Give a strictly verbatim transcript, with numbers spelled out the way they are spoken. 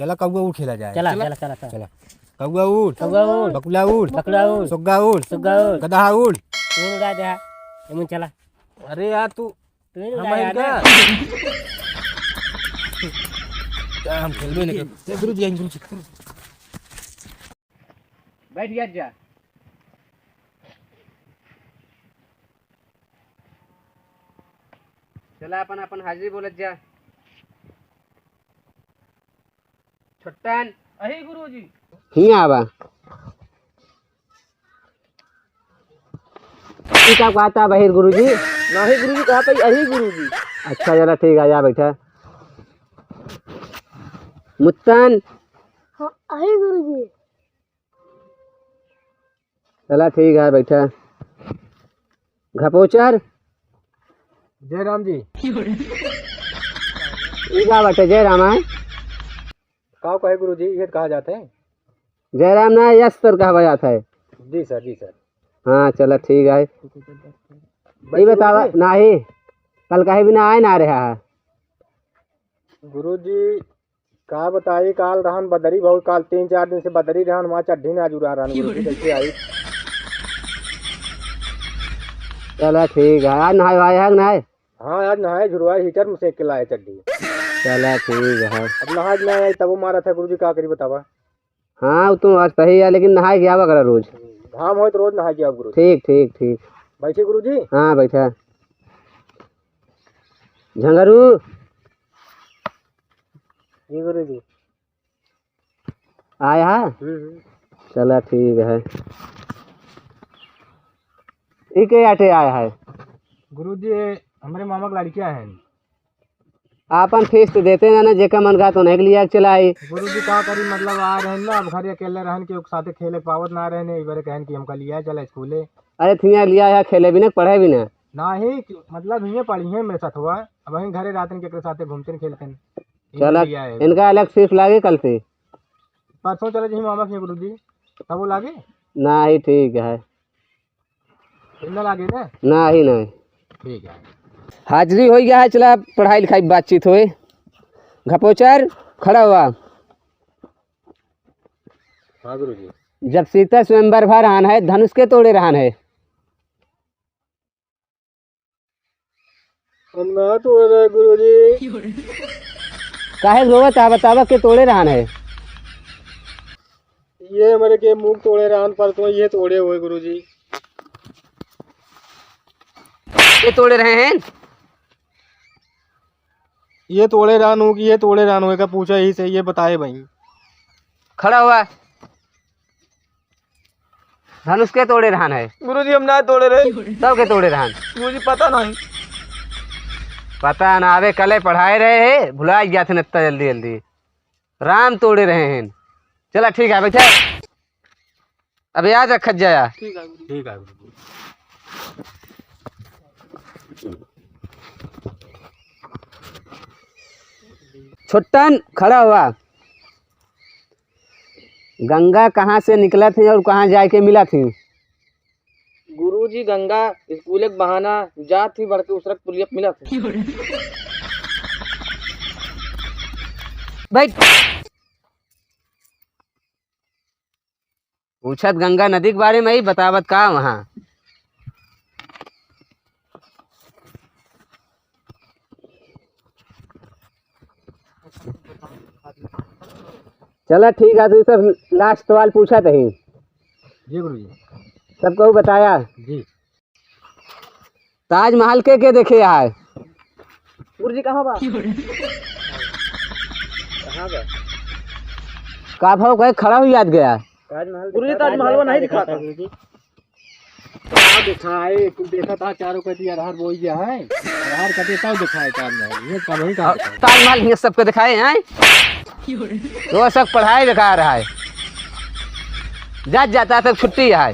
चला कौआ उठ खेला जाए। चला, चला, चला, चला। चला। कौआ उठ। कौआ उठ। बकुला उठ। बकुला उठ। सुग्गा उठ। सुग्गा उठ। गदहा उठ। तू उड़ जा। एमन चला। अरे यार तू तू उड़ हम जा आइल यार। का? का हम खेलबे नहीं कर। ए, गुरुजी, आइन गुरुजी। बैठ गया जा। चला अपन, अपन हाजिरी बोलत जा। छोटन। अही गुरुजी। हियाँ आवा। ई का कहता बहिर गुरुजी? नाही गुरुजी, कहता अही गुरुजी। अच्छा, चला ठीक है, आ बैठा। मुत्तन। हाँ, अही गुरुजी। चला ठीक है, बैठा। घपोचर। जय राम जी। ई का बाटे, जय राम है? का कहे गुरुजी, ये कहा जाता है? जय राम ना, यस सर कहा जाता है। जी सर, जी सर। हाँ, चला ठीक है। ई बतावा, नाही, कल कहे बिना आए ना रहा है। गुरुजी, का बताई, काल रहन बदरी बहुत, काल तीन चार दिन से बदरी रहन, हमार चड्ढी ना जुड़ा रहन, गुरुजी, कैसे आई? चला ठीक है, आज नहाए वहाए है कि नाही? हाँ, आज नहाए झुरवाए, हीटर में सेक के लाए चड्ढी। चला ठीक है। अब नहाए के ना आई तबो मारा था गुरुजी, का करी बतावा? हाँ, वो तो बात सही है, लेकिन नहाए के आवा करा रोज। घाम होए तो रोज नहाए के आवा गुरुजी। ठीक, ठीक, ठीक। बैठे गुरुजी। हाँ, बैठा। झंगरू। जी गुरुजी। आया है? हम्म, हम्म। चला ठीक है। ई के आटे आया है? गुरुजी, ये हमरे मामा के लड़किया है। आपन फीस तो देते ना, ना जेका मन का तो नहीं लिया के चला आई। गुरुजी का करी, मतलब आ रहन ना, अब घर अकेले रहन के ओक साथे खेले पावत ना रहन, ई बारे कहन कि हमका लिया चला स्कूले। अरे थिया लिया है, खेले भी ना, पढ़े भी ना। नाही, मतलब हिये पढ़िये में सथवा, अब वहीं घरे रातन के एकरे साथे घूमते खेलते। चला, लिया है। इनका अलग फीस लागे कल से। परसों चले जी मामा के गुरुजी, तब वो लागे? नाही, ठीक है। इतना लागे ना? नाही, नाही। ठीक है। हाजिरी होइ गया है, चला पढ़ाई लिखाई बातचीत होए। घपोचर, खड़ा हुआ। हाँ गुरुजी। जब सीता स्वयंवर भा रहन है, धनुष के तोड़े रहन है? हम ना तोड़े रहे गुरुजी। काहे रोवत है, बतावा के तोड़े रहन है? ये हमरे के मुख तोड़े रहन, पर तो ये तोड़े हुए गुरुजी। ये तोड़े रहे हैं? ये तोड़े रहन हो कि ये तोड़े रहन हो, एका पूछा यही से, ये बताए भाई। खड़ा हुआ। धनुष के तोड़े रहन है? गुरुजी, हम ना तोड़े रहे। तब के तोड़े रहन? गुरुजी, पता नहीं। पता ना, अबे कले पढ़ाए रहे है, भुला गया थे इतना जल्दी जल्दी। राम तोड़े रहे हैं। चला ठीक है, बैठा। अब याद रखत जाया। ठीक है गुरुजी। ठीक है गुरुजी। छोटन, खड़ा हुआ। गंगा कहाँ से निकलत ही और कहाँ जाए के मिलत ही? गुरुजी, गंगा स्कूल के बहाना जात ही, बढ़ के उसरक पुलिया मिलत ही। बैठ। पूछत गंगा नदी के बारे में ही, बतावत का वहाँ। चला ठीक है, तो ये सब लास्ट सवाल पूछत ही। जी गुरुजी। सब कहू बताया? जी। ताजमहल के, के देखे आए? गुरुजी, कहाँ बा? कहाँ बा? का भाव कहे खड़ा हुई याद गया? ताजमहल गुरुजी, दिखा। ताजमहल वो नहीं दिखाता। गुरुजी। का दिखाए? तू देखा था चारों कती अरहर बोई गया है। अरहर कटे तब दिखाए ताजमहल। ये कब ही का अब दिखाए? ताजमहल ये सबके दिखाए हैं? वो सब पढ़ाई दिखा रहा है। जात जाता है, सब छुट्टी है।